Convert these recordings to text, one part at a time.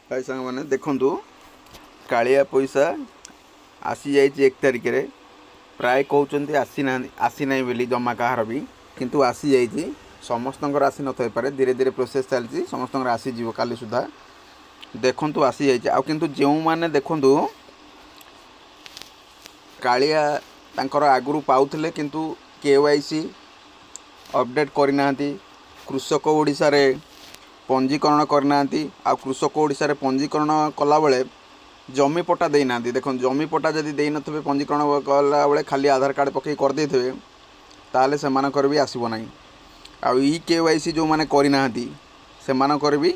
ଭାଇ ସାଙ୍ଗମାନେ, ଦେଖନ୍ତୁ, କାଳିଆ ପଇସା ଆସିଯାଇଛି 1 ତାରିଖରେ। ପ୍ରାୟ କହୁଛନ୍ତି ଆସିନାହାନ୍ତି, ଆସିନାହିଁ ବୋଲି ଜମା କାହାର ବି, କିନ୍ତୁ ଆସିଯାଇଛି। ସମସ୍ତଙ୍କର ଆସିନଥାଇପାରେ, ଧୀରେ ଧୀରେ ପ୍ରୋସେସ୍ ଚାଲିଛି, ସମସ୍ତଙ୍କର ଆସିଯିବ କାଲି ସୁଦ୍ଧା। ଦେଖନ୍ତୁ, ଆସିଯାଇଛି। ଆଉ କିନ୍ତୁ ଯେଉଁମାନେ, ଦେଖନ୍ତୁ, କାଳିଆ ତାଙ୍କର ଆଗରୁ ପାଉଥିଲେ କିନ୍ତୁ କେୱାଇସି ଅପଡ଼େଟ୍ କରିନାହାନ୍ତି, କୃଷକ ଓଡ଼ିଶାରେ ପଞ୍ଜୀକରଣ କରିନାହାନ୍ତି, ଆଉ କୃଷକ ଓଡ଼ିଶାରେ ପଞ୍ଜୀକରଣ କଲାବେଳେ ଜମି ପଟ୍ଟା ଦେଇନାହାନ୍ତି। ଦେଖନ୍ତୁ, ଜମି ପଟ୍ଟା ଯଦି ଦେଇନଥିବେ, ପଞ୍ଜୀକରଣ କଲାବେଳେ ଖାଲି ଆଧାର କାର୍ଡ଼ ପକାଇ କରିଦେଇଥିବେ, ତାହେଲେ ସେମାନଙ୍କର ବି ଆସିବ ନାହିଁ। ଆଉ ଇ କେୱାଇସି ଯେଉଁମାନେ କରିନାହାନ୍ତି, ସେମାନଙ୍କର ବି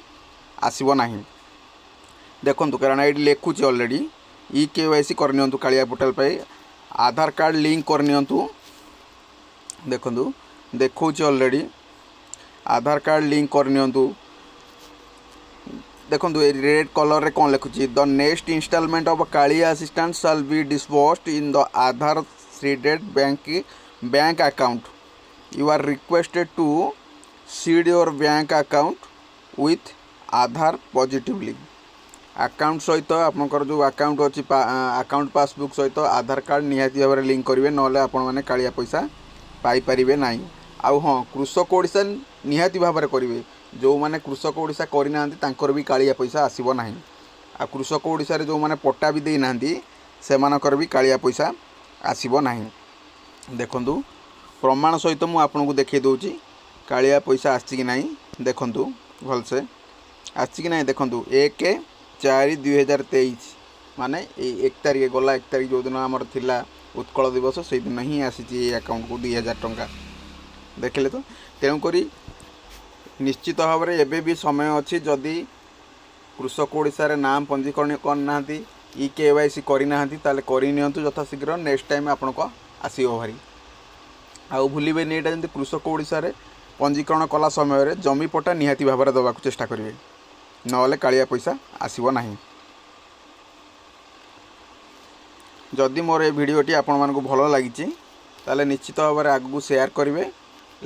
ଆସିବ ନାହିଁ। ଦେଖନ୍ତୁ, କାରଣ ଏଇଠି ଲେଖୁଛି ଅଲରେଡ଼ି। ଇ କେୱାଇସି କରିନିଅନ୍ତୁ କାଳିଆ ପୋର୍ଟାଲ୍ ପାଇଁ, ଆଧାର କାର୍ଡ଼ ଲିଙ୍କ୍ କରିନିଅନ୍ତୁ। ଦେଖନ୍ତୁ, ଦେଖାଉଛି ଅଲରେଡ଼ି, ଆଧାର କାର୍ଡ଼ ଲିଙ୍କ୍ କରିନିଅନ୍ତୁ। ଦେଖନ୍ତୁ, ଏ ରେଡ୍ କଲର୍ରେ କ'ଣ ଲେଖୁଛି? "The next installment of KALIA assistance shall be disbursed in the Aadhaar seeded bank account. You are requested to seed your bank account with Aadhaar positively." Account ସହିତ, ଆପଣଙ୍କର ଯେଉଁ account ଅଛି, account passbook ସହିତ ଆଧାର card ନିହାତି ଭାବରେ link କରିବେ, ନହେଲେ ଆପଣମାନେ କାଳିଆ ପଇସା ପାଇପାରିବେ ନାହିଁ। ଆଉ ହଁ, କୃଷକ ଓଡ଼ିଶା ନିହାତି ଭାବରେ କରିବେ। ଯେଉଁମାନେ କୃଷକ ଓଡ଼ିଶା କରିନାହାନ୍ତି, ତାଙ୍କର ବି କାଳିଆ ପଇସା ଆସିବ ନାହିଁ। ଆଉ କୃଷକ ଓଡ଼ିଶାରେ ଯେଉଁମାନେ ପଟ୍ଟା ବି ଦେଇନାହାନ୍ତି, ସେମାନଙ୍କର ବି କାଳିଆ ପଇସା ଆସିବ ନାହିଁ। ଦେଖନ୍ତୁ, ପ୍ରମାଣ ସହିତ ମୁଁ ଆପଣଙ୍କୁ ଦେଖାଇ ଦେଉଛି କାଳିଆ ପଇସା ଆସିଛି କି ନାହିଁ। ଦେଖନ୍ତୁ ଭଲସେ, ଆସିଛି କି ନାହିଁ। ଦେଖନ୍ତୁ, 1/4/2023, ମାନେ ଏଇ 1 ତାରିଖ, ଗଲା 1 ତାରିଖ, ଯେଉଁଦିନ ଆମର ଥିଲା ଉତ୍କଳ ଦିବସ, ସେଇଦିନ ହିଁ ଆସିଛି ଏଇ ଆକାଉଣ୍ଟକୁ 2000 ଟଙ୍କା। ଦେଖିଲେ ତ? ତେଣୁକରି ନିଶ୍ଚିତ ଭାବରେ ଏବେ ବି ସମୟ ଅଛି। ଯଦି କୃଷକ ଓଡ଼ିଶାରେ ନାମ ପଞ୍ଜୀକରଣ କରିନାହାନ୍ତି, ଇ କେୱାଇସି କରିନାହାନ୍ତି, ତାହେଲେ କରିନିଅନ୍ତୁ ଯଥାଶୀଘ୍ର। ନେକ୍ସଟ ଟାଇମ୍ ଆପଣଙ୍କ ଆସିବ ଭାରି। ଆଉ ଭୁଲିବେନି ଏଇଟା, ଯେମିତି କୃଷକ ଓଡ଼ିଶାରେ ପଞ୍ଜୀକରଣ କଲା ସମୟରେ ଜମି ପଟ୍ଟା ନିହାତି ଭାବରେ ଦେବାକୁ ଚେଷ୍ଟା କରିବେ, ନହେଲେ କାଳିଆ ପଇସା ଆସିବ ନାହିଁ। ଯଦି ମୋର ଏ ଭିଡ଼ିଓଟି ଆପଣମାନଙ୍କୁ ଭଲ ଲାଗିଛି, ତାହେଲେ ନିଶ୍ଚିତ ଭାବରେ ଆଗକୁ ସେୟାର କରିବେ,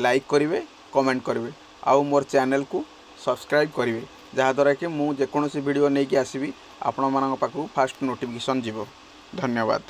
ଲାଇକ୍ କରିବେ, କମେଣ୍ଟ କରିବେ ଆଉ ମୋର ଚ୍ୟାନେଲକୁ ସବସ୍କ୍ରାଇବ୍ କରିବେ, ଯାହାଦ୍ୱାରା କି ମୁଁ ଯେକୌଣସି ଭିଡ଼ିଓ ନେଇକି ଆସିବି, ଆପଣମାନଙ୍କ ପାଖକୁ ଫାଷ୍ଟ ନୋଟିଫିକେସନ୍ ଯିବ। ଧନ୍ୟବାଦ।